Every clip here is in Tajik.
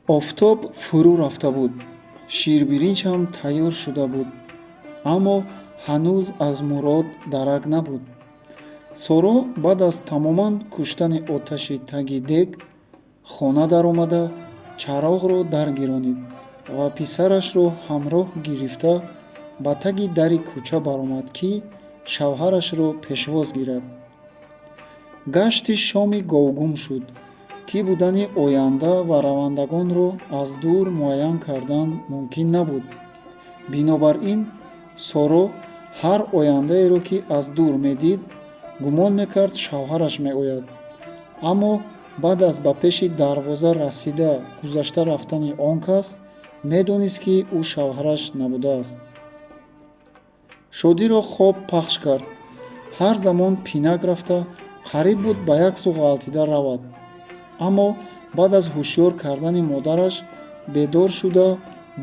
Офтоб фурӯ рафта буд, ширбиринҷ ҳам тайёр шуда буд, аммо ҳанӯз аз Мурод дарак набуд. Соро баъд аз тамоман куштани оташи таги дег хона даромада, чароғро даргиронид ва писарашро ҳамроҳ гирифта, ба таги дари кӯча баромад, ки шавҳарашро пешвоз гирад. Гашти шоми говгум шуд, ки будани оянда ва равандагонро аз дур муайян кардан мумкин набуд. Бинобар ин Соро ҳар ояндаеро, ки аз дур медид, гумон мекард, шавҳараш меояд. Аммо баъд аз ба пеши дарвоза расида гузашта рафтани он кас медонист, ки ӯ шавҳараш набудааст. Шодиро хоб пахш кард. Ҳар замон пинак рафта, қариб буд ба як сӯ ғалтида равад, аммо баъд аз ҳушёр кардани модараш бедор шуда,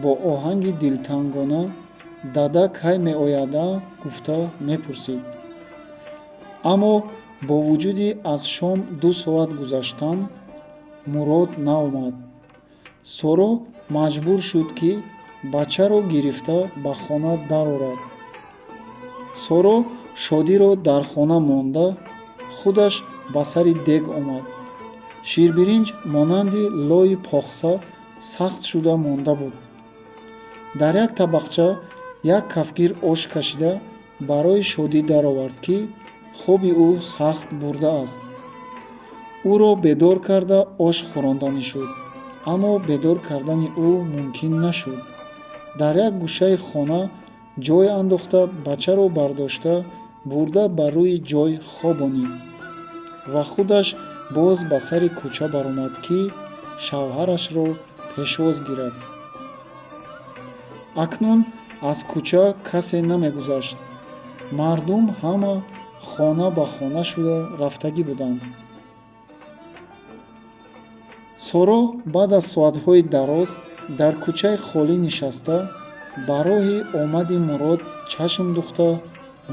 бо оҳанги дилтангона: «Дада кай меояда?» — гуфта мепурсид. Аммо бо вуҷуди аз шом 2 соат гузаштан Мурод наомад. Соро маҷбур шуд, ки бачаро гирифта ба хона дарорад. Соро Шодиро дар хона монда, худаш ба сари дег омад. Ширбиринҷ монанди лои похса сахт шуда монда буд. Дар як табақча як кафгир ош кашида, барои Шодӣ даровард, ки хоби ӯ сахт бурдааст. Ӯро бедор карда, ош хӯронданӣ шуд, аммо бедор кардани ӯ мумкин нашуд. Дар як гӯшаи хона ҷой андохта, бачаро бардошта бурда, ба рӯи ҷой хобонид ва худаш боз ба сари кӯча баромад, ки шавҳарашро пешвоз гирад. Акнун аз кӯча касе намегузашт. Мардум ҳама хона ба хона шуда рафтагӣ буданд. Соро баъд аз соатҳои дароз дар кӯчаи холӣ нишаста, ба роҳи омади Мурод чашм духта,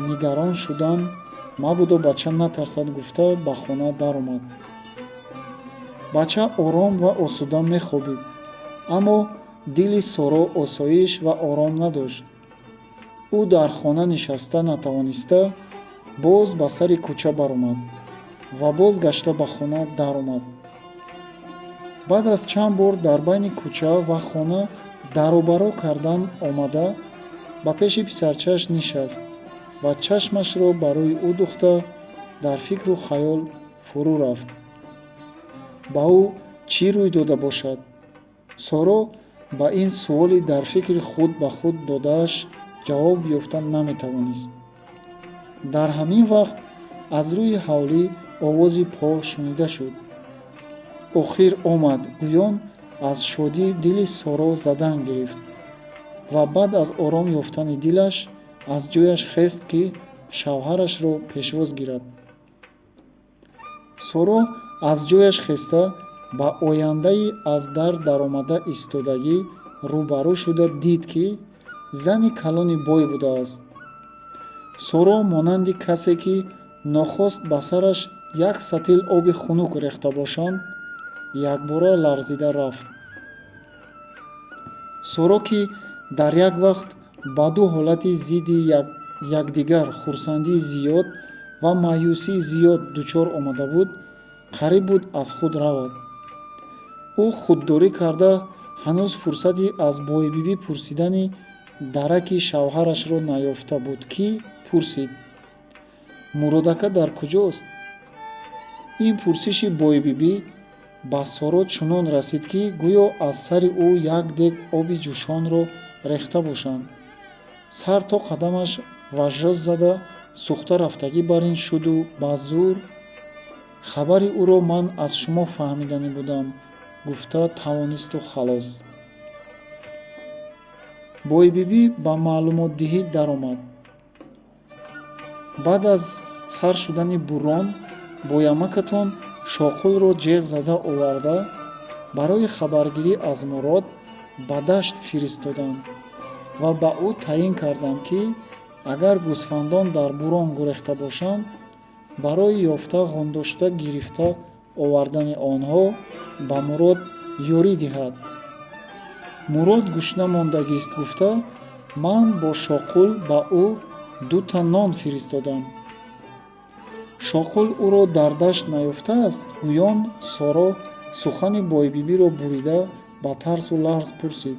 нигарон шудан, мабодо бача натарсад гуфта, ба хона даромад. Бача ором ва осуда мехобид, аммо дили Соро осоиш ва ором надошт. Ӯ дар хона нишаста натавониста, боз ба сари кӯча баромад ва боз гашта ба хона даромад. Баъд аз чанд бор дар байни кӯча ва хона даробаро кардан омада, ба пеши писарчааш нишаст ва чашмашро ба рӯи ӯ духта, дар фикру хаёл фурӯ рафт. Ба ӯ чӣ рӯй дода бошад? Соро ба ин суоли дар фикри худ ба худ додааш ҷавоб ёфта наметавонист. Дар ҳамин вақт аз рӯи ҳавлӣ овози по шунида шуд. «Охир омад», гӯён аз шодӣ дили Соро задан гирифт ва баъд аз ором ёфтани дилаш аз ҷояш хест, ки шавҳарашро пешвоз гирад. Соро аз ҷояш хеста, ба ояндаи аз дар даромада истодагӣ рӯбарӯ шуда дид, ки зани калони бой будааст. Соро монанди касе, ки нохост ба сараш як сатил оби хунук рехта бошанд, якбора ларзида рафт. Соро, ки дар як вақт ба ду ҳолати зидди якдигар, хурсандии зиёд ва маъюсии зиёд, дучор омада буд, қариб буд аз худ равад. Ӯ худдорӣ карда, ҳанӯз фурсати аз бойбибӣ пурсидани дараки шавҳарашро наёфта буд, ки пурсид: «Муродака дар куҷост?» Ин пурсиши бойбибӣ ба Соро чунон расид, ки гӯё аз сари ӯ як дег оби ҷӯшонро рехта бошанд. Сар то қадамаш важоз зада, сӯхта рафтагӣ бар ин шуду ба зӯр: «Хабари ӯро ман аз шумо фаҳмиданӣ будам», — гуфта тавонисту халос. Бойбибӣ ба маълумотдиҳӣ даромад. Баъд аз сар шудани бурон боямакатон Шоқулро ҷеғ зада оварда, барои хабаргирӣ аз Мурод ба дашт фиристоданд ва ба ӯ таъйин карданд, ки агар гӯсфандон дар бурон гурехта бошанд, барои ёфта, ғундошта гирифта овардани онҳо ба Мурод ёрӣ диҳад. Мурод гушна мондагист гуфта, ман бо Шоқул ба ӯ дута нон фиристодам. Шоқул ӯро дар дашт наёфтааст? Гӯён Соро сухани Бойбибиро бурида, ба тарсу ларз пурсид.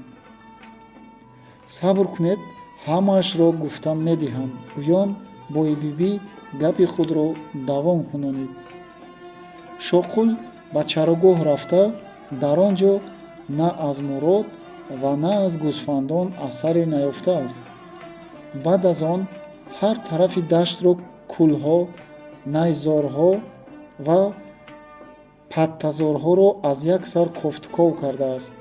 Сабр кунед, ҳамаашро гуфта медиҳам, гӯён Бойбибӣ гапи худро давом кунонид. Шоқул ба чарогоҳ рафта, дар он ҷо на аз Мурод ва на аз гӯсфандон асаре наёфтааст. Баъд аз он ҳар тарафи даштро, кӯлҳо, найзорҳо ва паттазорҳоро аз як сар кофтуков кардааст.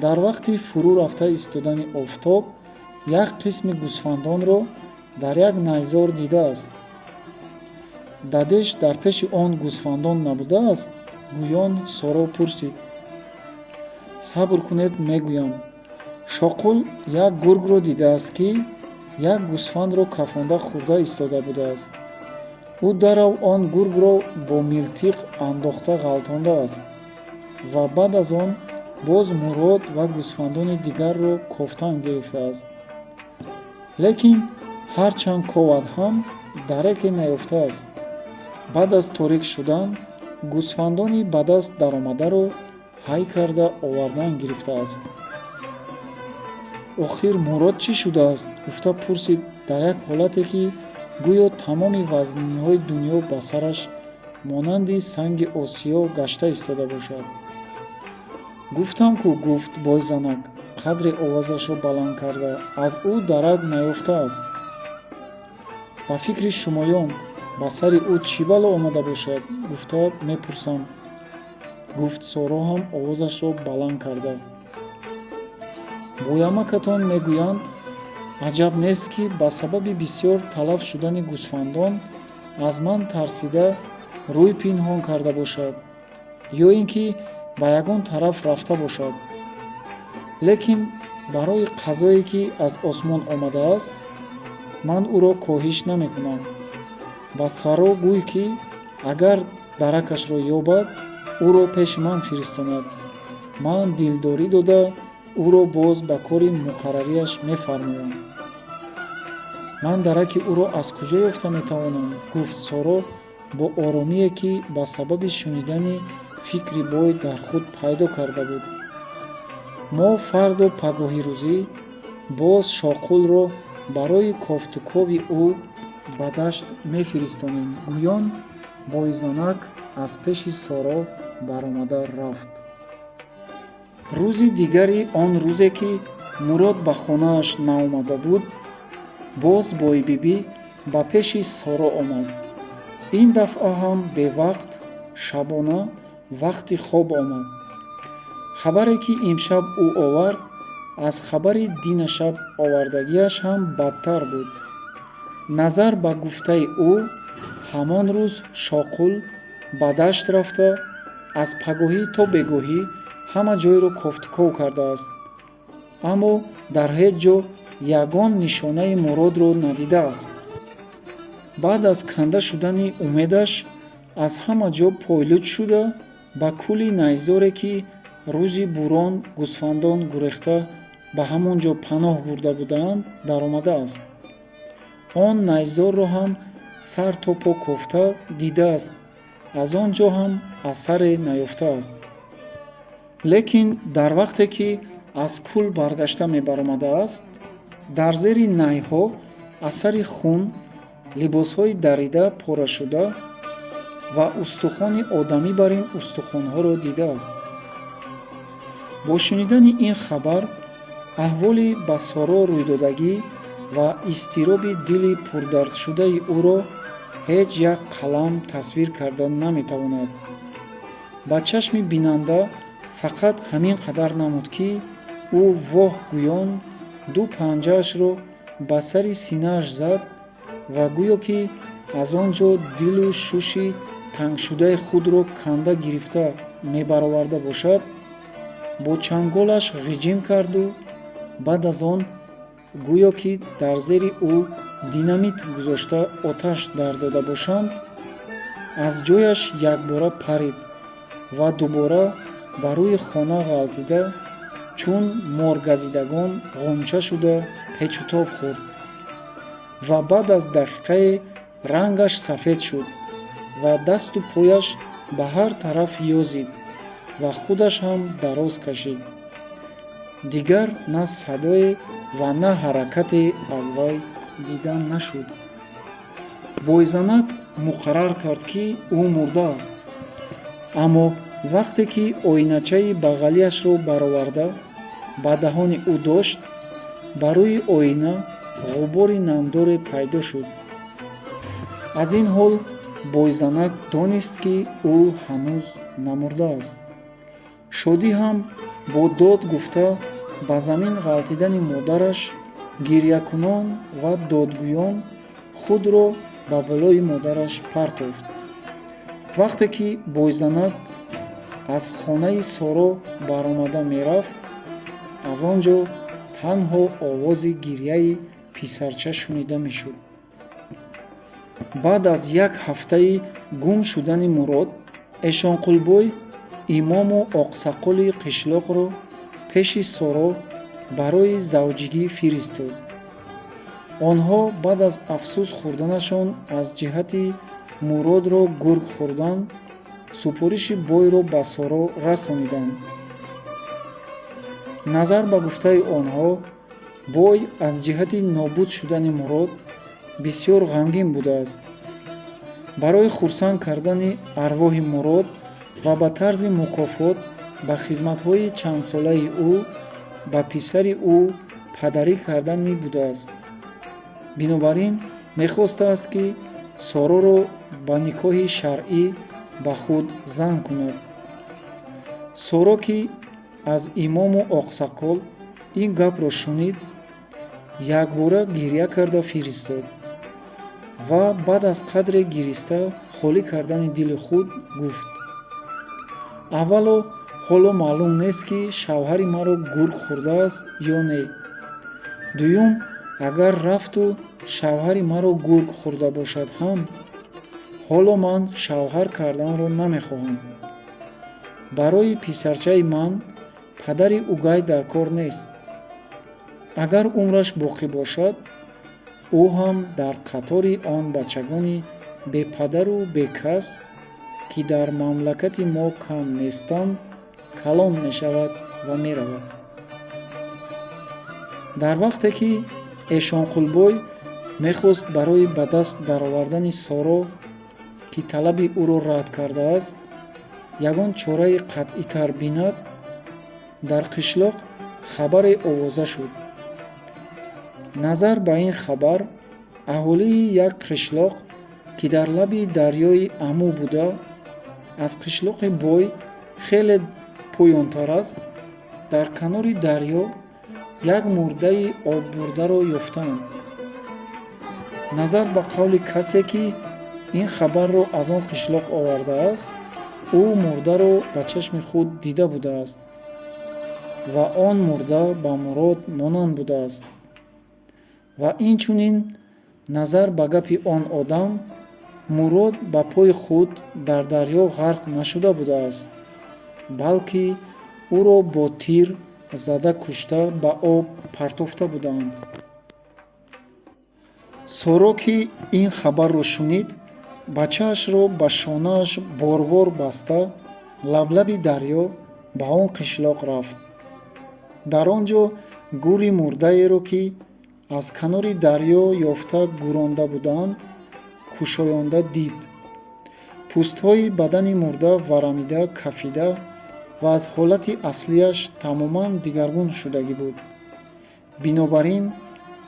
Дар вақти фурӯ рафта истодани офтоб як қисми гӯсфандонро дар як найзор дидааст. Дадеш дар пеши он гӯсфандон набудааст? Гӯён Соро пурсид. Сабр кунед, мегӯям. Шоқул як гургро дидааст, ки як гӯсфандро кафонда хӯрда истода будааст. Ӯ дарав он гургро бо милтиқ андохта ғалтондааст ва баъд аз он боз Мурод ва гӯсфандони дигарро кофтан гирифтааст. Лекин ҳарчанд ковад ҳам, дараке наёфтааст. Баъд аз торик шудан гӯсфандони ба даст даромадаро ҳай карда овардан гирифтааст. Охир Мурод чӣ шудааст? Гуфта пурсид дар як ҳолате, ки гӯё тамоми вазниҳои дунё ба сараш монанди санги осиё гашта истода бошад. Гуфтам-ку, гуфт бойзанак, қадре овозашро баланд карда, аз ӯ дарак наёфтааст. Ба фикри шумоён, ба сари ӯ чӣ бало омада бошад, гуфта мепурсам, гуфт Соро ҳам овозашро баланд карда. Боямакатон мегӯянд, аҷаб нест, ки ба сабаби бисёр талаф шудани гӯсфандон аз ман тарсида рӯй пинҳон карда бошад ё ин ки ба ягон тараф рафта бошад. Лекин барои қазое, ки аз осмон омадааст, ман ӯро коҳиш намекунам. Ба Саро гӯй, ки агар даракашро ёбад, ӯро пеши ман фиристонад. Ман дилдорӣ дода, ӯро боз ба кори муқаррариаш мефармоям. Ман дараки ӯро аз куҷо ёфта метавонам? Гуфт Соро бо оромие, ки ба сабаби шунидани фикри бой дар худ пайдо карда буд. Мо фардо пагоҳирӯзӣ боз Шоқулро барои кофтукови ӯ ба дашт мефиристонем, гӯён бойзанак аз пеши Соро баромада рафт. Рӯзи дигари он рӯзе, ки Мурод ба хонааш наомада буд, боз Бойбибӣ ба пеши Соро омад. Ин дафъа ҳам бевақт, шабона, вақти хоб омад. Хабаре, ки имшаб ӯ овард, аз хабари динашаб овардагиаш ҳам бадтар буд. Назар ба гуфтаи ӯ, ҳамон рӯз Шоқул ба дашт рафта, аз пагоҳӣ то бегоҳӣ ҳама ҷойро кофтуков кардааст, аммо дар ҳеҷ ҷо ягон нишонаи Муродро надидааст. Баъд аз канда шудани умедаш аз ҳама ҷо пойлуч шуда, ба кӯли найзоре, ки рӯзи бурон гӯсфандон гурехта ба ҳамон ҷо паноҳ бурда буданд, даромадааст. Он найзорро ҳам сар то по кофта дидааст, аз он ҷо ҳам асаре наёфтааст. Лекин дар вақте ки аз кӯл баргашта мебаромадааст, дар зери найҳо асари хун, либосҳои дарида порашуда ва устухони одамӣ бар ин устухонҳоро дидааст. Бо шунидани ин хабар аҳволи ба Соро рӯйдодагӣ ва изтироби дили пурдардшудаи ӯро ҳеҷ як қалам тасвир карда наметавонад. Ба чашми бинанда фақат ҳамин қадар намуд, ки ӯ воҳ гӯён ду панҷаашро ба сари синааш зад ва гӯё ки аз он ҷо дилу шуши тангшудаи худро канда гирифта мебароварда бошад, бо чанголаш ғиҷим карду баъд аз он гӯё ки дар зери ӯ динамит гузошта оташ дар дода бошанд, аз ҷояш якбора парид ва дубора ба рӯи хона ғалтида. Чун моргазидагон ғунча шуда печутоб хӯрд ва баъд аз дақиқае рангаш сафед шуд ва дасту пояш ба ҳар тараф ёзид ва худаш ҳам дароз кашид. Дигар на садое ва на ҳаракате аз вай дида нашуд. Бойзанак муқаррар кард, ки ӯ мурдааст, аммо вақте ки оиначаи бағалияшро бароварда ба даҳони ӯ дошт, ба рӯи оина ғубори намдоре пайдо шуд. Аз ин ҳол бойзанак донист, ки ӯ ҳанӯз намурдааст. Шодӣ ҳам бо дод гуфта ба замин ғалтидани модараш, гирьякунон ва додгӯён худро ба болои модараш партофт. Вақте ки бойзанак аз хонаи Соро баромада мерафт, аз он ҷо танҳо овози гирьяи писарча шунида мешуд. Баъд аз як ҳафтаи гум шудани Мурод, Эшонқулбой имому оқсақоли қишлоқро пеши Соро барои завҷигӣ фиристод. Онҳо баъд аз афсӯс хӯрданашон аз ҷиҳати Муродро гург хӯрдан, супориши бойро ба Соро расониданд. Назар ба гуфтаи онҳо, бой аз ҷиҳати нобуд шудани Мурод бисёр ғамгин будааст. Барои хурсанд кардани арвоҳи Мурод ва ба тарзи мукофот ба хизматҳои чандсолаи ӯ ба писари ӯ падарӣ карданӣ будааст. Бинобар ин мехостааст, ки Сороро ба никоҳи шаръӣ ба худ зан кунад. Соро ки аз имому оқсақол ин гапро шунид, якбора гирья карда фиристод ва баъд аз қадре гириста холӣ кардани дили худ гуфт: «Аввало, ҳоло маълум нест, ки шавҳари маро гург хӯрдааст ё не. Дуюм, агар рафту шавҳари маро гург хӯрда бошад ҳам, ҳоло ман шавҳар карданро намехоҳам. Барои писарчаи ман падари угай дар кор нест. Агар умраш боқӣ бошад, ӯ ҳам дар қатори он бачагони бепадару бекас, ки дар мамлакати мо кам нестанд, калон мешавад ва меравад». Дар вақте ки Эшонқулбой мехост барои ба даст даровардани Соро, ки талаби ӯро рад кардааст, ягон чораи қатъитар бинад, дар қишлоқ хабаре овоза шуд. Назар ба ин хабар, аҳолии як қишлоқ, ки дар лаби дарёи Аму буда, аз қишлоқи бой хеле поёнтар аст, дар канори дарё як мурдаи оббурдаро ёфтаанд. Назар ба қавли касе, ки ин хабарро аз он қишлоқ овардааст, ӯ мурдаро ба чашми худ дида будааст ва он мурда ба Мурод монанд будааст. Ва инчунин, назар ба гапи он одам, Мурод ба пои худ дар дарё ғарқ нашуда будааст, балки ӯро бо тир зада кушта, ба об партофта буданд. Соро ки ин хабарро шунид, бачаашро ба шонааш борвор баста, лаблаби дарё ба он қишлоқ рафт. Дар он ҷо гури мурдаеро, ки аз канори дарё ёфта гӯронда буданд, кушоёнда дид. Пӯстҳои бадани мурда варамида, кафида ва аз ҳолати аслияш тамоман дигаргун шудагӣ буд. Бинобар ин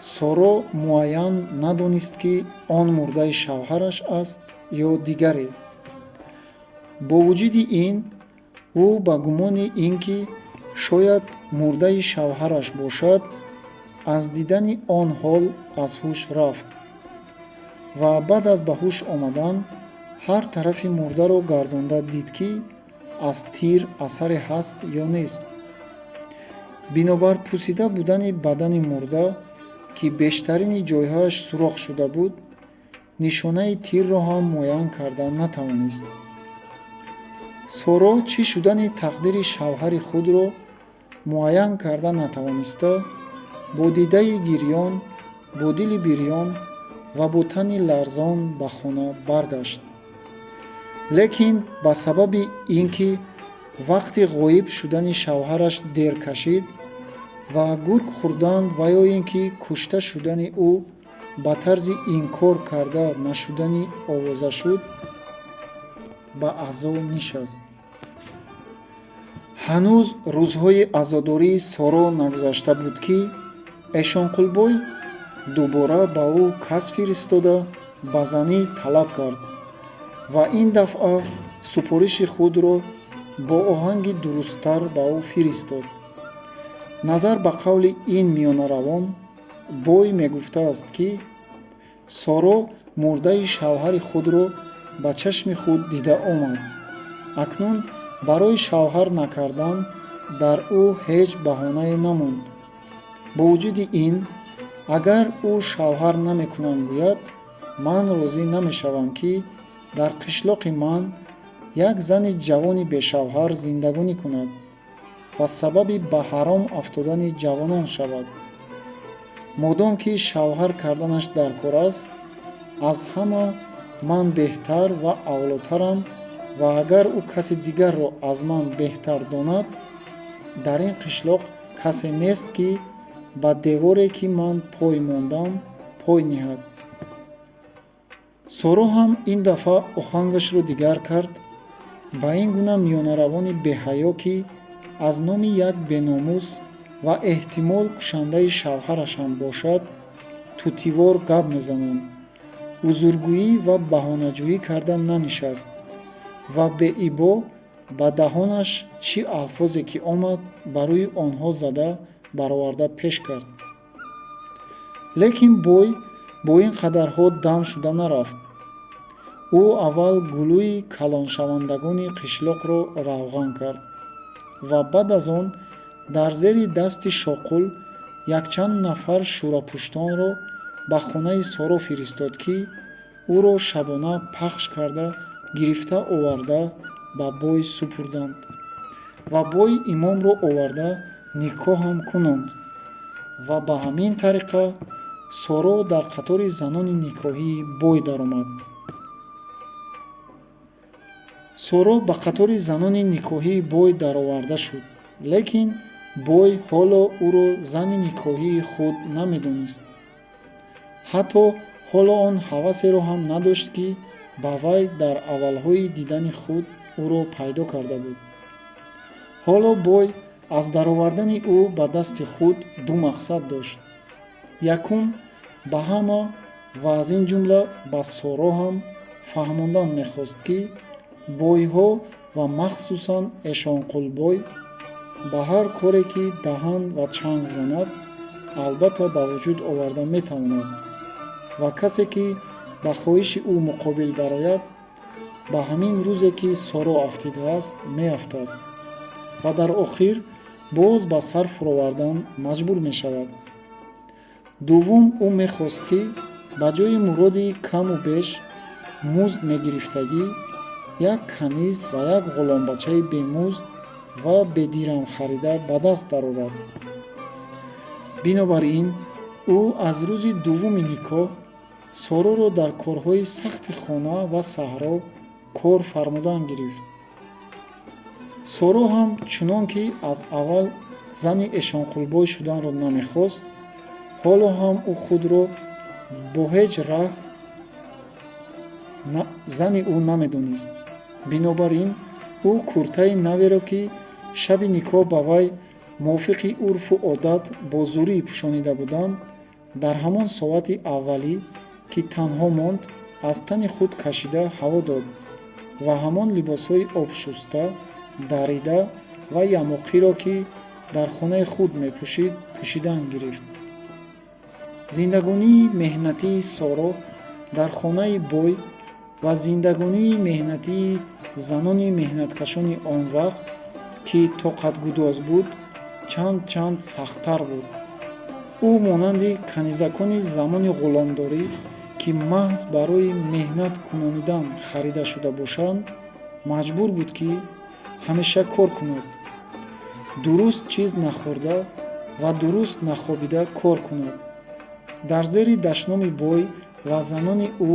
Соро муайян надонист, ки он мурдаи шавҳараш аст ё дигаре. Бо вуҷуди ин, ӯ ба гумони ин ки шояд мурдаи шавҳараш бошад, аз дидани он ҳол аз ҳуш рафт ва баъд аз ба ҳуш омадан ҳар тарафи мурдаро гардонда дид, ки аз тир асаре ҳаст ё нест. Бинобар пусида будани бадани мурда, ки бештарини ҷойҳояш сурох шуда буд, нишонаи тирро ҳам муайян карда натавонист. Соро чӣ шудани тақдири шавҳари худро Муайян карда натавониста, бо дидаи гирён, бо дили бирён ва бо тани ларзон ба хона баргашт. Лекин ба сабаби ин ки вақти ғоиб шудани шавҳараш дер кашид ва гург хӯрдан ва ё ин ки кушта шудани ӯ ба тарзи инкор карда нашуданӣ овоза шуд, ба азо нишаст. Ҳанӯз рӯзҳои азодории Соро нагузашта буд, ки Эшонқулбой дубора ба ӯ кас фиристода, ба занӣ талаб кард ва ин дафъа супориши худро бо оҳанги дурусттар ба ӯ фиристод. Назар ба қавли ин миёнаравон, бой мегуфтааст, ки Соро мурдаи шавҳари худро ба чашми худ дида омад. Акнун барои шавҳар накардан дар ӯ ҳеҷ баҳонае намонд. Бо вуҷуди ин, агар ӯ шавҳар намекунам гӯяд, ман розӣ намешавам, ки дар қишлоқи ман як зани ҷавони бешавҳар зиндагонӣ кунад ва сабаби ба ҳаром афтодани ҷавонон шавад. Модом ки шавҳар карданаш дар кор аст, аз ҳама ман беҳтар ва авлотарам ва агар ӯ каси дигарро аз ман беҳтар донад, дар ин қишлоқ касе нест, ки ба деворе, ки ман пой мондам, пой ниҳад. Соро ҳам ин дафъа оҳангашро дигар кард. Ба ин гуна миёнаравони беҳаё, ки аз номи як беномус ва эҳтимол кушандаи шавҳараш ҳам бошад, тутивор гап мезананд, узргӯӣ ва баҳонаҷӯӣ карда нанишаст ва беибо ба даҳонаш чӣ алфозе ки омад, ба рӯи онҳо зада бароварда пеш кард. Лекин бой бо ин қадарҳо дам шуда нарафт. Ӯ аввал гулӯи калоншавандагони қишлоқро равған кард ва баъд аз он дар зери дасти Шоқул якчанд нафар шӯрапуштонро ба хонаи Соро фиристод, ки ӯро шабона пахш карда гирифта оварда ба бой супурданд ва бой имомро оварда никоҳам кунонд ва ба ҳамин тариқа Соро дар қатори занони никоҳии бой даромад. Соро ба қатори занони никоҳии бой дароварда шуд, лекин бой ҳоло ӯро зани никоҳии худ намедонист. Ҳатто ҳоло он ҳавасеро ҳам надошт, ки ба вай дар аввалҳои дидани худ ӯро пайдо карда буд. Ҳоло бой аз даровардани ӯ ба дасти худ ду мақсад дошт. Якум, ба ҳама ва аз ин ҷумла ба Соро ҳам фаҳмондан мехост, ки бойҳо ва махсусан Эшонқулбой ба ҳар коре, ки даҳан ва чанг занад, албатта ба вуҷуд оварда метавонад ва касе, ки ба хоҳиши ӯ муқобил барояд, ба ҳамин рӯзе, ки Соро афтидааст, меафтад ва дар охир боз ба сар фуровардан маҷбур мешавад. Дуввум, ӯ мехост, ки ба ҷои Муроди каму беш музд мегирифтагӣ як каниз ва як ғуломбачаи бемузд ва бедирам харида ба даст дарорад. Бинобар ин, ӯ аз рӯзи дуввуми никоҳ Сороро дар корҳои сахти хона ва саҳро кор фармудан гирифт. Соро ҳам чунон ки аз аввал зани Эшонқулбой шуданро намехост, ҳоло ҳам ӯ худро бо ҳеҷ раҳ зани ӯ намедонист. Бинобар ин, ӯ куртаи наверо, ки шаби никоҳ ба вай мувофиқи урфу одат бо зӯрӣ пӯшонида буданд, дар ҳамон соати аввалӣ, ки танҳо монд, аз тани худ кашида ҳаво дод ва ҳамон либосҳои обшуста, дарида ва ямоқиро, ки дар хонаи худ мепӯшид, пӯшидан гирифт. Зиндагонии меҳнатии Соро дар хонаи бой ва зиндагонии меҳнатии занони меҳнаткашони он вақт, ки тоқатгудоз буд, чанд чанд сахттар буд. Ӯ монанди канизакони замони ғуломдорӣ, ки маҳз барои меҳнат кунонидан харида шуда бошанд, маҷбур буд, ки ҳамеша кор кунад. Дуруст чиз нахӯрда ва дуруст нахобида кор кунад, дар зери дашноми бой ва занони ӯ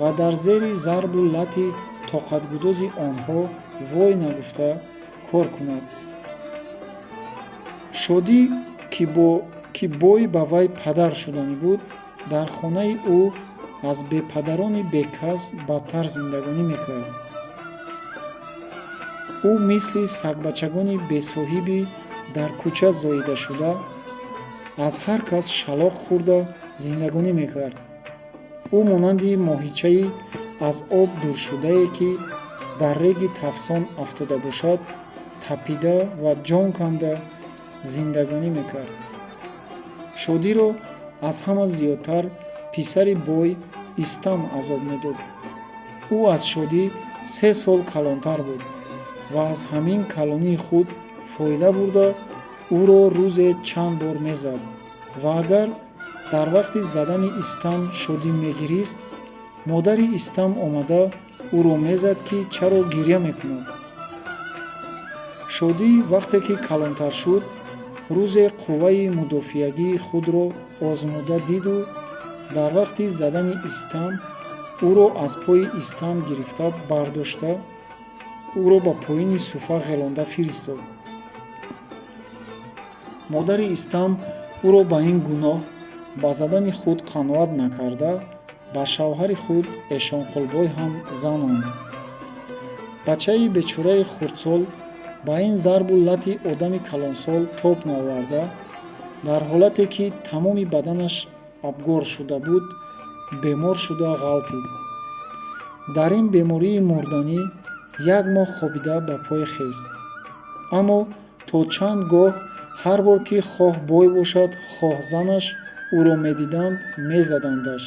ва дар зери зарбу лати тоқатгудози онҳо вой нагуфта кор кунад. Шодӣ, ки бой ба вай падар шуданӣ буд, дар хонаи ӯ аз бепадарони бекас бадтар зиндагонӣ мекард. Ӯ мисли сагбачагони бесоҳиби дар кӯча зоидашуда аз ҳар кас шалоқ хӯрда зиндагонӣ мекард. Ӯ монанди моҳичаи аз об дуршудае, ки дар реги тафсон афтода бошад, тапида ва ҷон канда зиндагонӣ мекард. Шодиро аз ҳама зиёдтар писари бой Истам азоб медод. Ӯ аз Шодӣ 3 сол калонтар буд ва аз ҳамин калонии худ фоида бурда, ӯро рӯзе чанд бор мезад ва агар дар вақти задани Истам Шодӣ мегирист, модари Истам омада ӯро мезад, ки чаро гирья мекунад. Шодӣ вақте ки калонтар шуд, рӯзе қувваи мудофиагии худро озмуда диду дар вақти задани Истам ӯро аз пои Истам гирифта бардошта, ӯро ба поини суфа ғелонда фиристод. Модари Истам ӯро ба ин гуноҳ ба задани худ қаноат накарда, ба шавҳари худ Эшонқулбой ҳам занонд. Бачаи бечораи хурдсол ба ин зарбу лати одами калонсол тоб наоварда, дар ҳолате ки тамоми баданаш абгор шуда буд, бемор шуда ғалтид. Дар ин бемории мурданӣ як моҳ хобида ба пой хест, аммо то чанд гоҳ ҳар бор ки хоҳ бой бошад, хоҳ занаш ӯро медиданд, мезадандаш.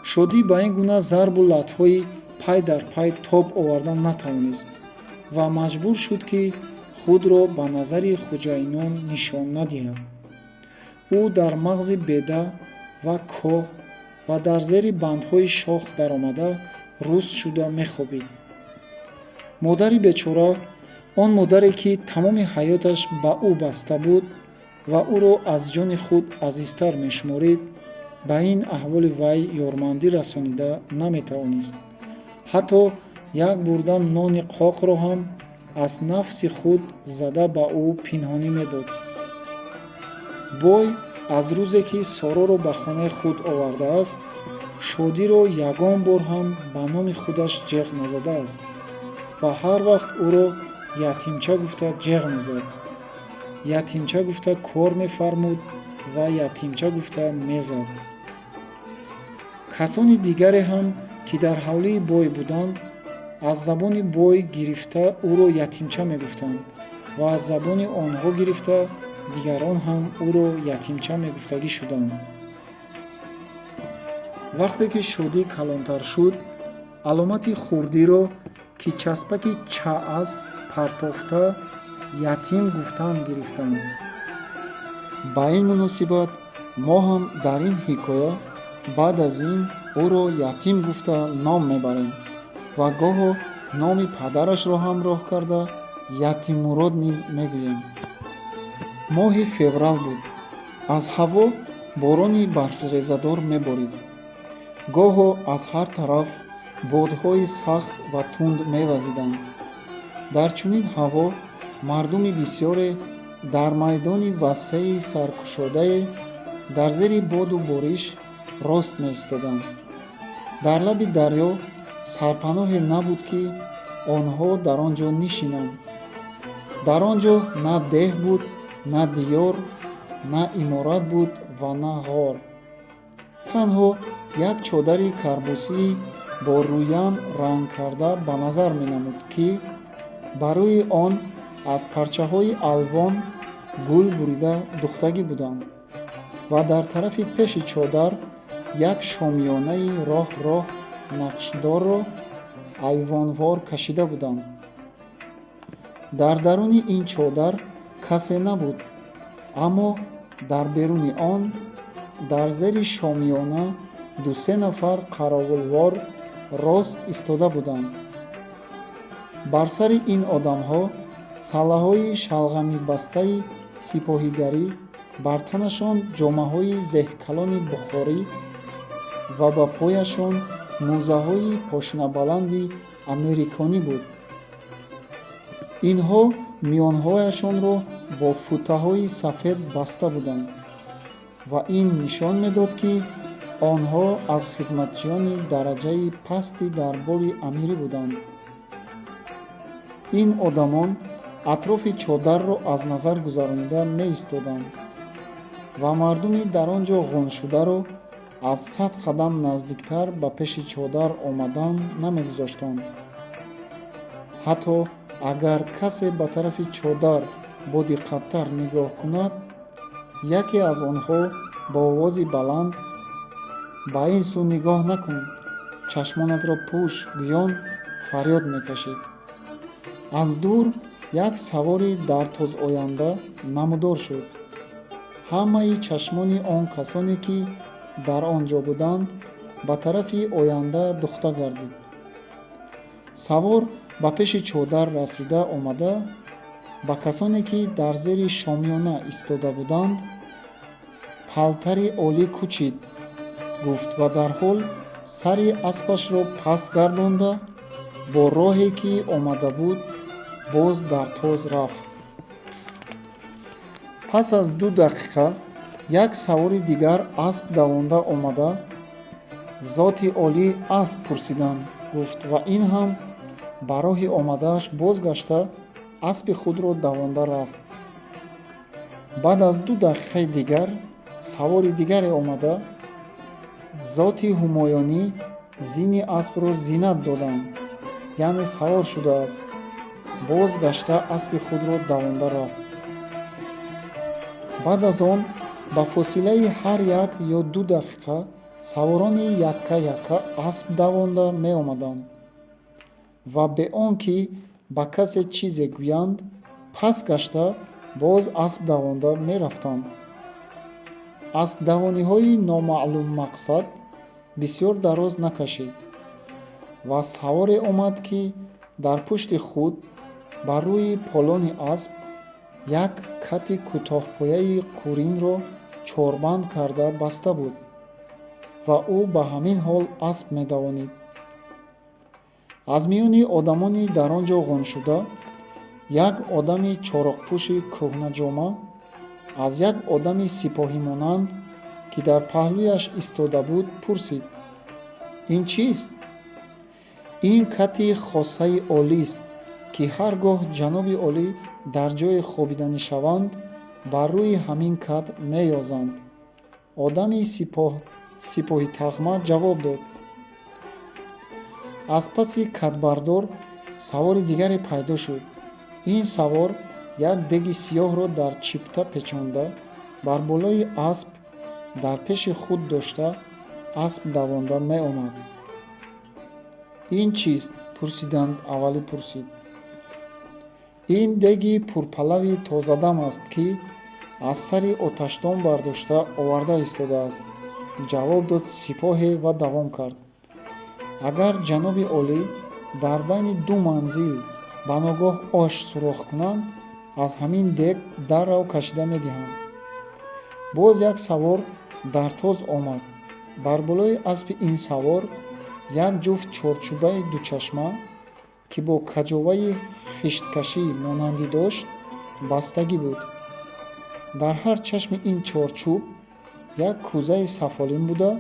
Шодӣ ба ин гуна зарбу латҳои пай дар пай тоб овардан натавонист ва маҷбур шуд, ки худро ба назари хуҷаинон нишон надиҳад. Ӯ дар мағзи беда ва коҳ ва дар зери бандҳои шох даромада, руст шуда мехобид. Модари бечора, он модаре, ки тамоми ҳаёташ ба ӯ баста буд ва ӯро аз ҷони худ азизтар мешуморид, ба ин аҳволи вай ёрмандӣ расонида наметавонист. Ҳатто як бурда нони қоқро ҳам аз нафси худ зада ба ӯ пинҳонӣ медод. Бой аз рӯзе ки Сороро ба хонаи худ овардааст, Шодиро ягон бор ҳам ба номи худаш ҷеғ назадааст ва ҳар вақт ӯро ятимча гуфта ҷеғ мезад, ятимча гуфта кор мефармуд ва ятимча гуфта мезад. Касони дигаре ҳам, ки дар ҳавлии бой буданд, аз забони бой гирифта ӯро ятимча мегуфтанд ва аз забони онҳо гирифта дигарон ҳам ӯро ятимча мегуфтагӣ шуданд. Вақте ки Шодӣ калонтар шуд, аломати хурдиро, ки часпаки ча аст, партофта, ятим гуфтан гирифтанд. Ба ин муносибат мо ҳам дар ин ҳикоя баъд аз ин ӯро ятим гуфта ном мебарем ва гоҳо номи падарашро ҳам роҳ карда, Ятиммурод низ мегӯем. Моҳи феврал буд. Аз ҳаво борони барфрезадор меборид. Гоҳо аз ҳар тараф бодҳои сахт ва тунд мевазиданд. Дар чунин ҳаво мардуми бисёре дар майдони васеи саркушодае дар зери боду бориш рост меистоданд. Дар лаби дарё сарпаноҳе набуд, ки онҳо дар он ҷо нишинанд. Дар он ҷо на деҳ буд, на диёр, на иморат буд ва на ғор. Танҳо як чодари карбусии бо рӯян рангкарда ба назар менамуд, ки ба рӯи он аз парчаҳои алвон гул бурида духтагӣ буданд ва дар тарафи пеши чодар як шомиёнаи роҳ роҳ нақшдорро айвонвор кашида буданд. Дар даруни ин чодар касе набуд, аммо дар беруни он, дар зери шомиёна, ду-се нафар қаровулвор рост истода буданд. Бар сари ин одамҳо Саллаҳои шалғамибастаи сипоҳигарӣ, бар танашон ҷомаҳои зеҳкалони бухорӣ ва ба пояшон мӯзаҳои пошнабаланди америконӣ буд. Инҳо миёнҳояшонро бо футаҳои сафед баста буданд ва ин нишон медод, ки онҳо аз хизматчиёни дараҷаи пасти дарбори амирӣ буданд. Ин одамон атрофи чодарро аз назар гузаронида меистоданд ва мардуми дар он ҷо ғуншударо аз 100 қадам наздиктар ба пеши чодар омадан намегузоштанд. Ҳатто агар касе ба тарафи чодар бодиққаттар нигоҳ кунад, яке аз онҳо бо овози баланд: «Ба ин сӯ нигоҳ накун, чашмонатро пӯш», гӯён фарёд мекашид. Аз дур як савори дар тозоянда намудор шуд. Ҳамаи чашмони он касоне, ки дар он ҷо буданд, ба тарафи оянда духта гардид. Савор ба пеши чодар расида омада, ба касоне, ки дар зери шомиёна истода буданд, «Палтари олӣ кучид», гуфт ва дарҳол сари аспашро паст гардонда, бо роҳе, ки омада буд, боз дар тоз рафт. Пас аз 2 дақиқа як савори дигар асп давонда омада, «Зоти олӣ асп пурсиданд», гуфт ва ин ҳам ба роҳи омадааш бозгашта, аспи худро давонда рафт. Баъд аз 2 дақиқаи дигар савори дигаре омада, «Зоти ҳумоюнӣ зини аспро зинат доданд, яъне савор шудааст», боз гашта аспи худро давонда рафт. Баъд аз он ба фосилаи ҳар 1 ё 2 дақиқа саворони якка якка асп давонда меомаданд ва бе он ки ба касе чизе гӯянд, паст гашта, боз асп давонда мерафтанд. Аспдавониҳои номаълуммақсад бисёр дароз накашид ва саворе омад, ки дар пушти худ бар рӯи полони асп як кати кӯтоҳпояи қуринро чорбанд карда баста буд ва ӯ ба ҳамин ҳол асп медавонид. Аз миёни одамони дар он ҷо ғуншуда як одами чороқпӯши кӯҳнаҷома аз як одами сипоҳимонанд, ки дар паҳлӯяш истода буд, пурсид: «Ин чист?» «Ин кати хосаи олист, ки ҳар гоҳ ҷаноби олӣ дар ҷое хобиданӣ шаванд, бар рӯи ҳамин кат меёзанд», одами сипоҳитағма ҷавоб дод. Аз паси катбардор савори дигаре пайдо шуд. Ин савор як деги сиёҳро дар чипта печонда, бар болои асп дар пеши худ дошта, асп давонда меомад. «Ин чист?» пурсиданд. Аввалӣ пурсид. «Ин деги пурпалави тозадам аст, ки аз сари оташдон бардошта оварда истодааст», ҷавоб дод сипоҳе ва давом кард: «Агар ҷаноби олӣ дар байни ду манзил ба ногоҳ ош сурох кунанд, аз ҳамин дег даррав кашида медиҳанд». Боз як савор дар тоз омад. Бар болои аспи ин савор як ҷуфт чорчӯбаи дучашма, ки бо каҷоваи хишткашӣ монандӣ дошт, бастагӣ буд. Дар ҳар чашми ин чорчӯб як кӯзаи сафолин буда,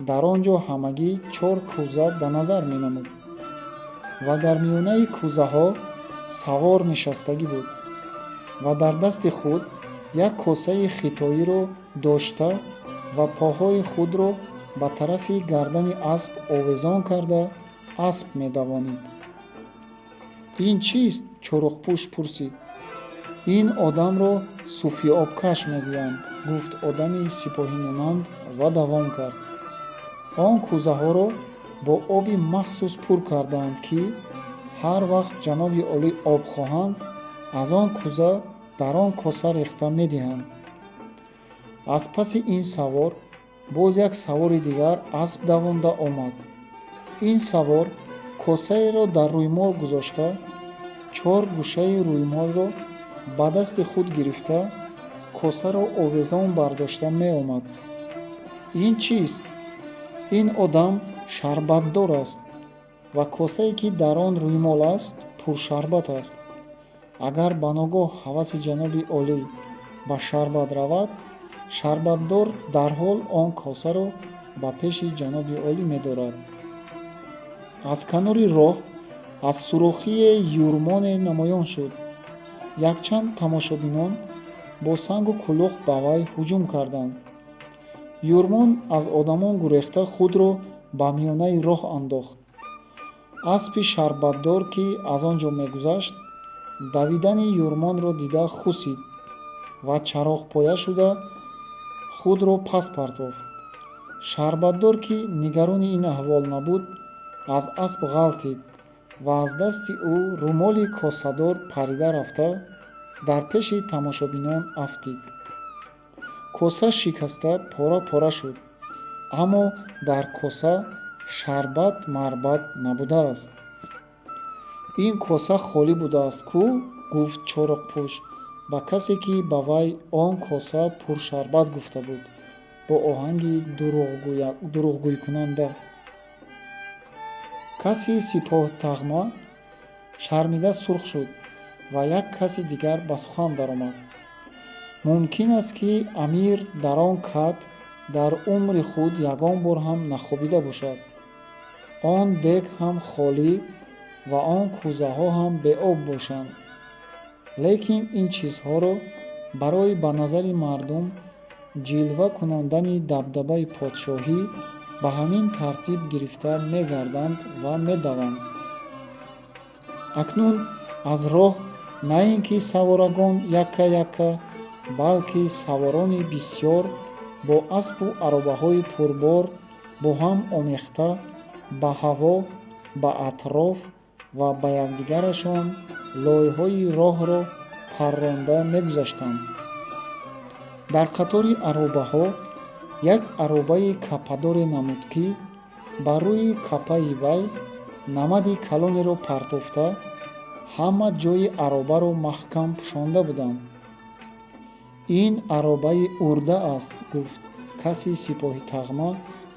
дар он ҷо ҳамагӣ чор кӯза ба назар менамуд ва дар миёнаи кӯзаҳо савор нишастагӣ буд ва дар дасти худ як косаи хитоиро дошта ва поҳои худро ба тарафи гардани асп овезон карда, асп медавонид. «Ин чист?» чороқпӯш пурсид. «Ин одамро суфиобкаш мегӯянд», гуфт одами сипоҳимонанд ва давом кард: «Он кӯзаҳоро бо оби махсус пур кардаанд, ки ҳар вақт ҷаноби олӣ об хоҳанд, аз он кӯза дар он коса рехта медиҳанд». Аз паси ин савор боз як савори дигар асп давонда омад. Ин савор косаеро дар рӯймол гузошта, Чор гӯшаи рӯймолро ба дасти худ гирифта, косаро овезон бардошта меомад. Ин чист? Ин одам шарбатдор аст ва косае, ки дар он рӯймол аст, пуршарбат аст. Агар ба ногоҳ ҳаваси ҷаноби олӣ ба шарбат равад, шарбатдор дарҳол он косаро ба пеши ҷаноби олӣ медорад. Аз канори роҳ аз сурохие юрмоне намоён шуд. Якчанд тамошобинон бо сангу кулух ба вай ҳуҷум карданд. Юрмон аз одамон гурехта, худро ба миёнаи роҳ андохт. Аспи шарбатдор, ки аз он ҷо мегузашт, давидани юрмонро дида хусид ва чароғпоя шуда худро пас партофт. Шарбатдор, ки нигарони ин аҳвол набуд, аз асп ғалтид ва аз дасти ӯ румоли косадор парида рафта, дар пеши тамошобинон афтид. Коса шикаста пора пора шуд, аммо дар коса шарбат марбат набудааст. Ин коса холӣ будааст кӯ, гуфт чороқпӯш ба касе, ки ба вай он коса пуршарбат гуфта буд, бо оҳанги дурӯғгӯйкунанда. Каси сипоҳтағма шармида сурх шуд ва як каси дигар ба сухан даромад. Мумкин аст, ки амир дар он кат дар умри худ ягон бор ҳам нахобида бошад. Он дег ҳам холӣ ва он кӯзаҳо ҳам беоб бошанд, лекин ин чизҳоро барои ба назари мардум ҷилва кунондани дабдабаи подшоҳӣ ба ҳамин тартиб гирифта мегарданд ва медаванд. Акнун аз роҳ на ин ки саворагон якка якка, балки саворони бисьёр бо аспу аробаҳои пурбор бо ҳам омехта ба ҳаво, ба атроф ва ба якдигарашон лойҳои роҳро парронда мегузаштанд. Дар қатори аробаҳо як аробаи кападоре намуд, ки бар рӯи капаи вай намади калонеро партофта, ҳама ҷойи аробаро маҳкам пӯшонда буданд. Ин аробаи урда аст, гуфт каси сипоҳитағма,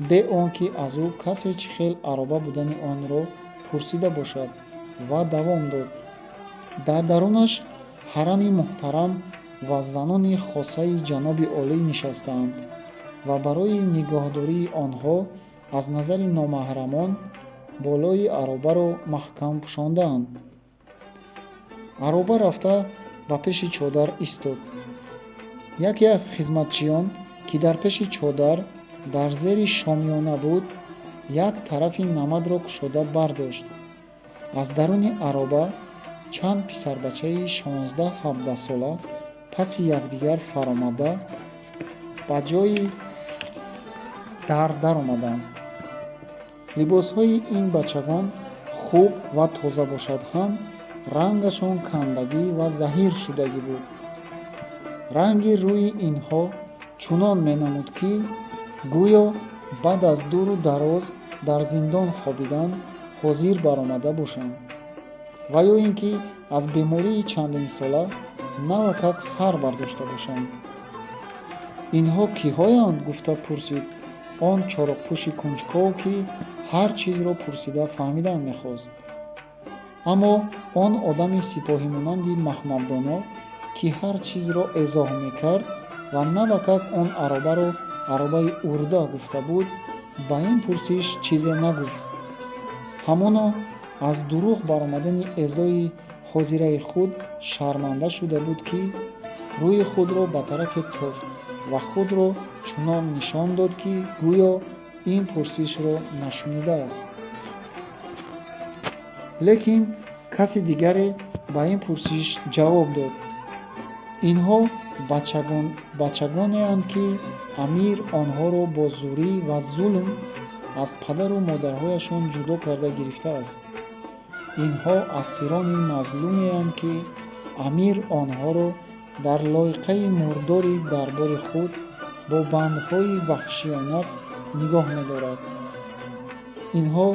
бе он ки аз ӯ касе чӣ хел ароба будани онро пурсида бошад, ва давом дод: Дар дарунаш ҳарами муҳтарам ва занони хосаи ҷаноби олӣ нишастаанд ва барои нигоҳдории онҳо аз назари номаҳрамон болои аробаро маҳкам пӯшондаанд. Ароба рафта ба пеши чодар истод. Яке аз хизматчиён, ки дар пеши чодар дар зери шомиёна буд, як тарафи намадро кушода бардошт. Аз даруни ароба чанд писарбачаи 16-17 сола паси якдигар фаромада, ба ҷои дар даромаданд. Либосҳои ин бачагон хуб ва тоза бошад ҳам, рангашон кандагӣ ва заҳир шудагӣ буд. Ранги рӯи инҳо чунон менамуд, ки гӯё баъд аз дуру дароз дар зиндон хобидан ҳозир баромада бошанд ва ё ин ки аз бемории чандинсола навакак сар бардошта бошанд. Инҳо киҳоянд? Гуфта пурсид он чороқпӯши кунҷков, ки ҳар чизро пурсида фаҳмидан мехост. Аммо он одами сипоҳимонанди маҳмаддоно, ки ҳар чизро эзоҳ мекард ва навакак он аробаро аробаи урда гуфта буд, ба ин пурсиш чизе нагуфт. Ҳамоно аз дурӯғ баромадани эзои ҳозираи худ шарманда шуда буд, ки рӯи худро ба тарафе тофт ва худро чунон нишон дод, ки гӯё ин пурсишро нашунидааст. Лекин каси дигаре ба ин пурсиш ҷавоб дод: Инҳо бачагонеанд, ки амир онҳоро бо зӯрӣ ва зулм аз падару модарҳояшон ҷудо карда гирифтааст. Инҳо асирони мазлумеанд, ки амир онҳоро дар лойқаи мурдори дарбори худ бо бандҳои ваҳшиёнат нигоҳ медорад. Инҳо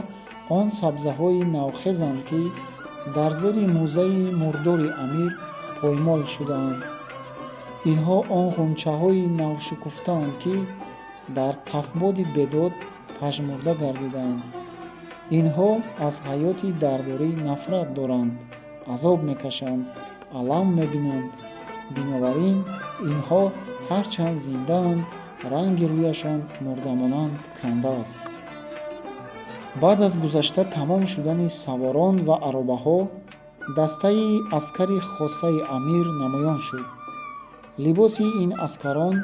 он сабзаҳои навхезанд, ки Дар зери мӯзаи мурдори амир поймол шудаанд. Инҳо он ғунчаҳои навшукуфтаанд, ки дар тафбоди бедод пажмурда гардидаанд. Инҳо аз ҳаёти дарборӣ нафрат доранд, азоб мекашанд, алам мебинанд. Бинобар ин инҳо ҳарчанд зиндаанд, ранги рӯяшон мурдамонанд канда аст. Баъд аз гузашта тамом шудани саворон ва аробаҳо, дастаи аскари хоссаи амир намоён шуд. Либоси ин аскарон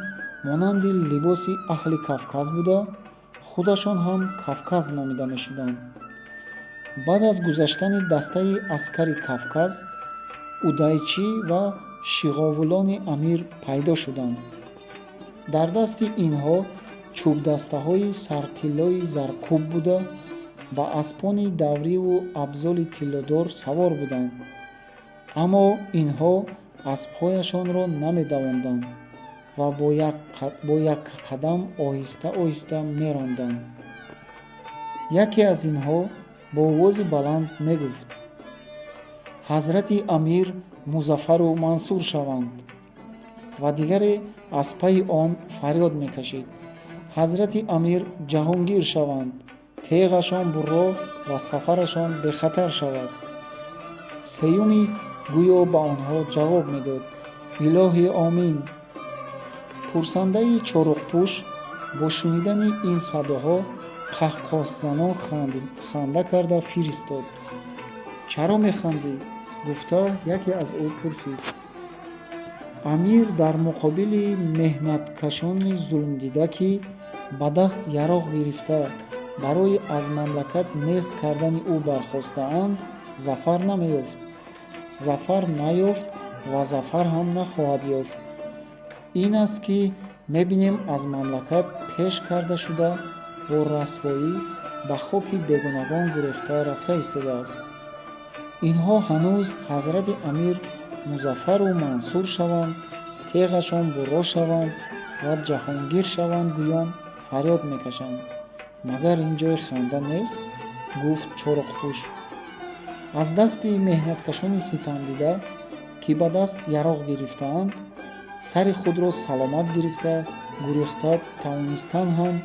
монанди либоси аҳли Кавказ буда, худашон ҳам Кавказ номида мешуданд. Баъд аз гузаштани дастаи аскари Кавказ, удайчӣ ва шиғовулони амир пайдо шуданд. Дар дасти инҳо чӯбдастаҳои сартиллои заркӯб буда, ба аспони давриву абзоли тиллодор савор буданд. Аммо инҳо аспҳояшонро намедавонданд ва бо якқадам оҳиста оҳиста меронданд. Яке аз инҳо бо овози баланд мегуфт: «Ҳазрати амир музаффару мансур шаванд!» Ва дигаре аз пайи он фарёд мекашид: «Ҳазрати амир ҷаҳонгир шаванд, теғашон бурро ва сафарашон бехатар шавад!» Сеюмӣ гӯё ба онҳо ҷавоб медод: «Илоҳӣ, омин!» Пурсандаи чоруқпӯш бо шунидани ин садоҳо қаҳқаҳзанон ханда карда фиристод. «Чаро механдӣ?» гуфта яке аз ӯ пурсид. Амир дар муқобили меҳнаткашони зулмдида, ки ба даст яроқ гирифта, барои аз мамлакат нест кардани ӯ бархостаанд, зафар намеёфт, зафар наёфт ва зафар ҳам нахоҳад ёфт. Ин аст, ки мебинем, аз мамлакат пеш карда шуда, бо расвоӣ ба хоки бегонагон гурехта рафта истодааст. Инҳо ҳанӯз ҳазрати амир музаффару мансур шаванд, теғашон бурро шаванд ва ҷаҳонгир шаванд гӯён фарёд мекашанд. Магар ин ҷои ханда нест? Гуфт чоруқпӯш. Аз дасти меҳнаткашони ситамдида, ки ба даст яроқ гирифтаанд, сари худро саломат гирифта гурехта тавонистан ҳам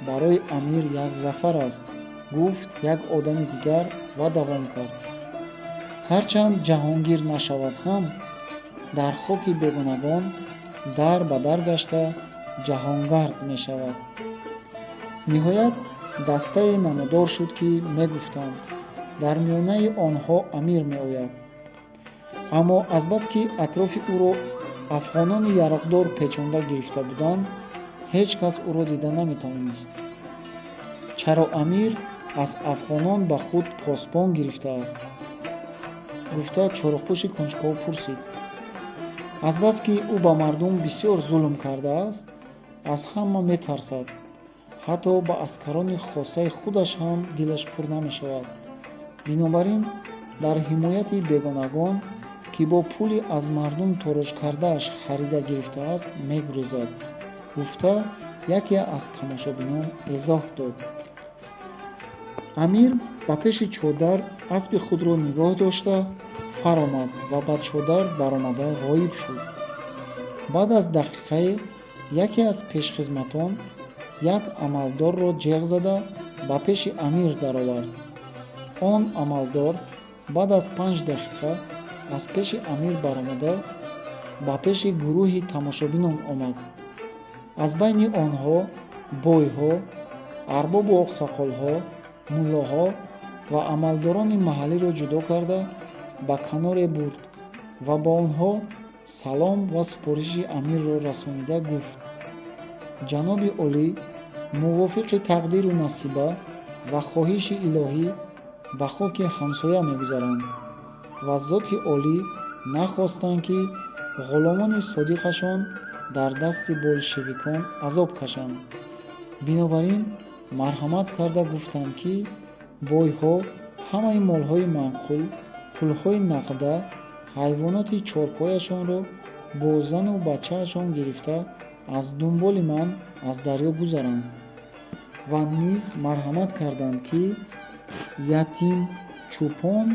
барои амир як зафар аст, гуфт як одами дигар ва давом кард: Ҳарчанд ҷаҳонгир нашавад ҳам, дар хоки бегонагон дар ба дар гашта ҷаҳонгард мешавад. Ниҳоят дастае намудор шуд, ки мегуфтанд, дар миёнаи онҳо амир меояд. Аммо азбаски атрофи ӯро афғонони яроқдор печонда гирифта буданд, ҳеҷ кас ӯро дида наметавонист. Чаро амир аз афғонон ба худ посбон гирифтааст? Гуфта чоруқпӯши кунҷков пурсид. Азбаски ӯ ба мардум бисёр зулм кардааст, аз ҳама метарсад, ҳатто ба аскарони хоссаи худаш ҳам дилаш пур намешавад. Бинобар ин дар ҳимояти бегонагон, ки бо пули аз мардум тороҷ кардааш харида гирифтааст, мегурезад, гуфта яке аз тамошобинон эзоҳ дод. Амир ба пеши чодар аспи худро нигоҳ дошта фаромад ва ба чодар даромада ғоиб шуд. Баъд аз дақиқае яке аз пешхизматон як амалдорро ҷеғ зада ба пеши амир даровард. Он амалдор баъд аз 5 дақиқа аз пеши амир баромада, ба пеши гурӯҳи тамошобинон омад. Аз байни онҳо бойҳо, арбобу оқсоқолҳо, муллоҳо ва амалдорони маҳаллиро ҷудо карда, ба каноре бурд ва ба онҳо салом ва супориши амирро расонида гуфт: «Ҷаноби олӣ мувофиқи тақдиру насиба ва хоҳиши илоҳӣ ба хоки ҳамсоя мегузаранд ва зоти олӣ нахостанд, ки ғуломони содиқашон дар дасти болшевикон азоб кашанд. Бинобар ин марҳамат карда гуфтанд, ки бойҳо ҳамаи молҳои манқул, пулҳои нақда, ҳайвоноти чорпояшонро бо зану бачаашон гирифта, аз дунболи ман аз дарё гузаранд ва низ марҳамат карданд, ки ятим, чӯпон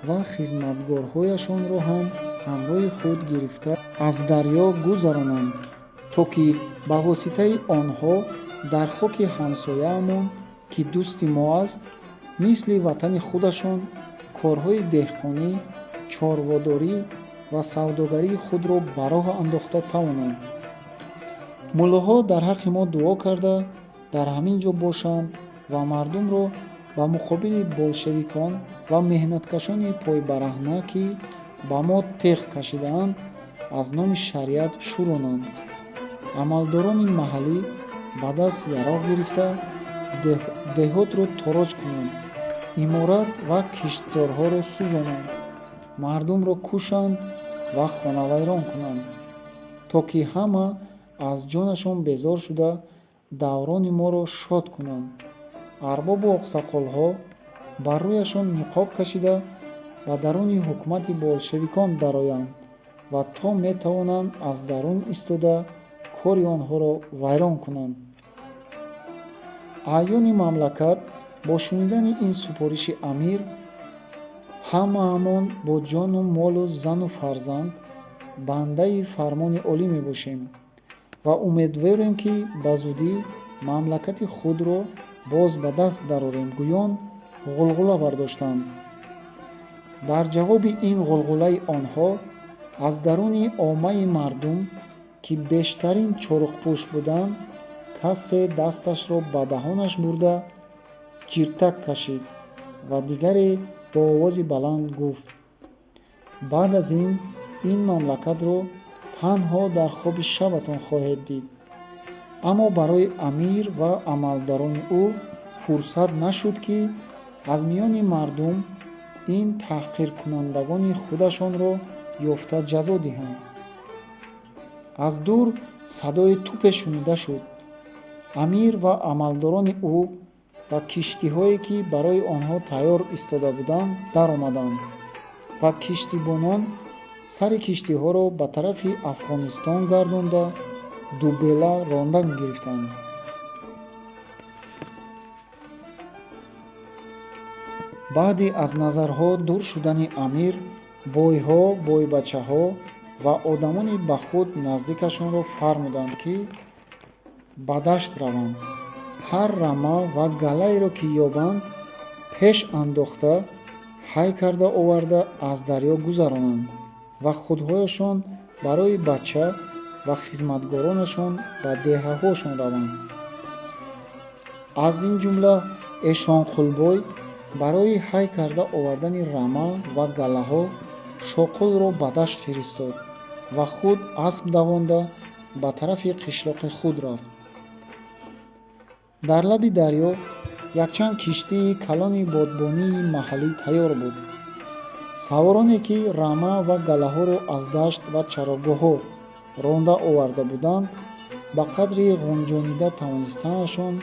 ва хизматгорҳояшонро ҳам ҳамроҳи худ гирифта аз дарё гузаронанд, то ки ба воситаи онҳо дар хоки ҳамсояамон, ки дӯсти мо аст, мисли ватани худашон корҳои деҳқонӣ, чорводорӣ ва савдогарии худро ба роҳ андохта тавонанд. Муллоҳо дар ҳаққи мо дуо карда дар ҳамин ҷо бошанд ва мардумро ба муқобили болшевикон ва меҳнаткашони пойбараҳна, ки ба мо теғ кашидаанд, аз номи шариат шӯронанд. Амалдорони маҳаллӣ ба даст яроқ гирифта деҳотро тороҷ кунанд, иморат ва киштзорҳоро сӯзонанд, мардумро кушанд ва хонавайрон кунанд, то ки ҳама аз ҷонашон безор шуда даврони моро шод кунанд. Арбобу оқсоқолҳо бар рӯяшон ниқоб кашида ба даруни ҳукумати болшевикон дароянд ва то метавонанд аз дарун истода кори онҳоро вайрон кунанд. Аъёни мамлакат бо шунидани ин супориши амир ҳамаамон бо ҷону молу зану фарзанд бандаи фармони олӣ мебошем ва умедворем, ки ба зудӣ мамлакати худро боз ба даст дарорем, гӯён ғулғула бардоштанд. Дар ҷавоби ин ғулғулаи онҳо аз даруни оммаи мардум, ки бештарин чоруқпӯш буданд, касе дасташро ба даҳонаш бурда ҷиртак кашид ва дигаре бо овози баланд гуфт: баъд аз ин ин мамлакатро танҳо дар хоби шабатон хоҳед дид. Аммо барои амир ва амалдорони ӯ фурсат нашуд, ки аз миёни мардум ин таҳқиркунандагони худашонро ёфта ҷазо диҳанд. Аз дур садои тӯпе шунида шуд. Амир ва амалдорони ӯ ба киштиҳое, ки барои онҳо тайёр истода буданд, даромаданд ва киштибонон сари киштиҳоро ба тарафи Афғонистон гардонда дубела рондан гирифтанд. Баъди аз назарҳо дур шудани амир, бойҳо, бойбачаҳо ва одамони ба худ наздикашонро фармуданд, ки ба дашт раванд, ҳар рама ва галаеро, ки ёбанд, пеш андохта ҳай карда оварда аз дарё гузаронанд ва худҳояшон барои бача ва хизматгоронашон ба деҳаҳошон раванд. Аз ин ҷумла Эшонқулбой барои ҳай карда овардани рама ва галаҳо Шоқулро ба дашт фиристод ва худ асп давонда ба тарафи қишлоқи худ рафт. Дар лаби дарё якчанд киштии калони бодбонии маҳаллӣ тайёр буд. Савороне, ки рама ва галаҳоро аз дашт ва чарогоҳҳо ронда оварда буданд, ба қадри ғунҷонида тавонистаашон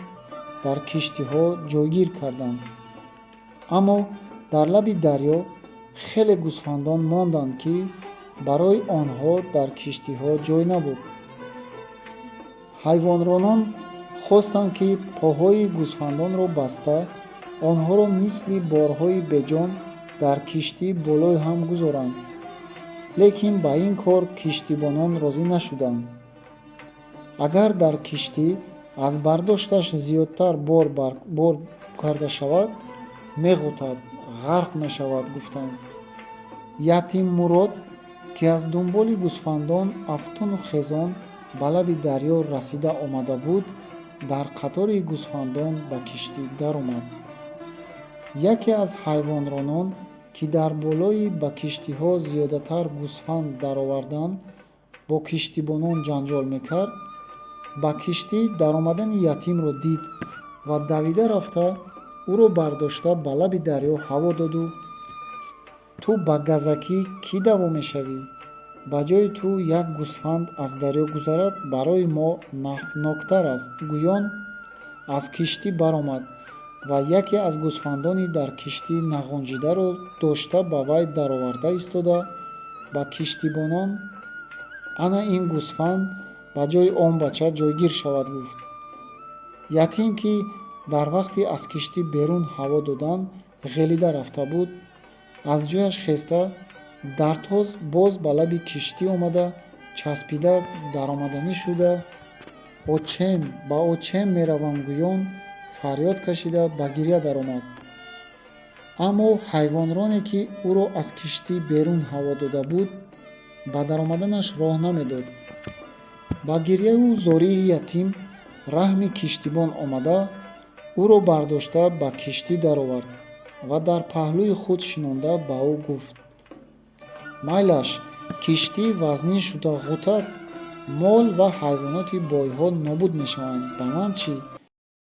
дар киштиҳо ҷойгир карданд. Аммо дар лаби дарё хеле гӯсфандон монданд, ки барои онҳо дар киштиҳо ҷой набуд. Ҳайвонронон хостанд, ки поҳои гӯсфандонро баста онҳоро мисли борҳои беҷон дар киштӣ болои ҳам гузоранд, лекин ба ин кор киштибонон розӣ нашуданд. Агар дар киштӣ аз бардошташ зиёдтар бор карда шавад, меғӯтад, ғарқ мешавад, гуфтанд. Ятим Мурод, ки аз дунболи гӯсфандон афтону хезон ба лаби дарё расида омада буд, дар қатори гӯсфандон ба киштӣ даромад. Яке аз ҳайвонронон, ки дар болои ба киштиҳо зиёдатар гӯсфанд даровардан бо киштибонон ҷанҷол мекард, ба киштӣ даромадани ятимро дид ва давида рафта ӯро бардошта ба лаби дарё ҳаво доду: ту ба газакӣ кӣ даво мешавӣ? Ба ҷои ту як гӯсфанд аз дарё гузарад барои мо нафноктар аст, гӯён аз киштӣ баромад ва яке аз гӯсфандони дар киштӣ нағунҷидаро дошта ба вай дароварда истода ба киштибонон: ана ин гӯсфанд ба ҷои он бача ҷойгир шавад, гуфт. Ятим, ки дар вақти аз киштӣ берун ҳаво додан ғелида рафта буд, Аз ҷояш хеста, дартоз боз ба лаби киштӣ омада, часпида даромаданӣ шуда, «Очем, ба очем меравам» гӯён фарёд кашида, ба гиря даромад. Аммо ҳайвонроне, ки ӯро аз киштӣ берун ҳаво дода буд, ба даромаданаш роҳ намедод. Ба гиряю зории ятим раҳми киштибон омада, ӯро бардошта ба киштӣ даровард ва дар паҳлӯи худ шинонда, ба ӯ гуфт: «Майлаш, киштӣ вазнин шуда ғӯтад, мол ва ҳайвоноти бойҳо нобуд мешаванд, ба ман чӣ?»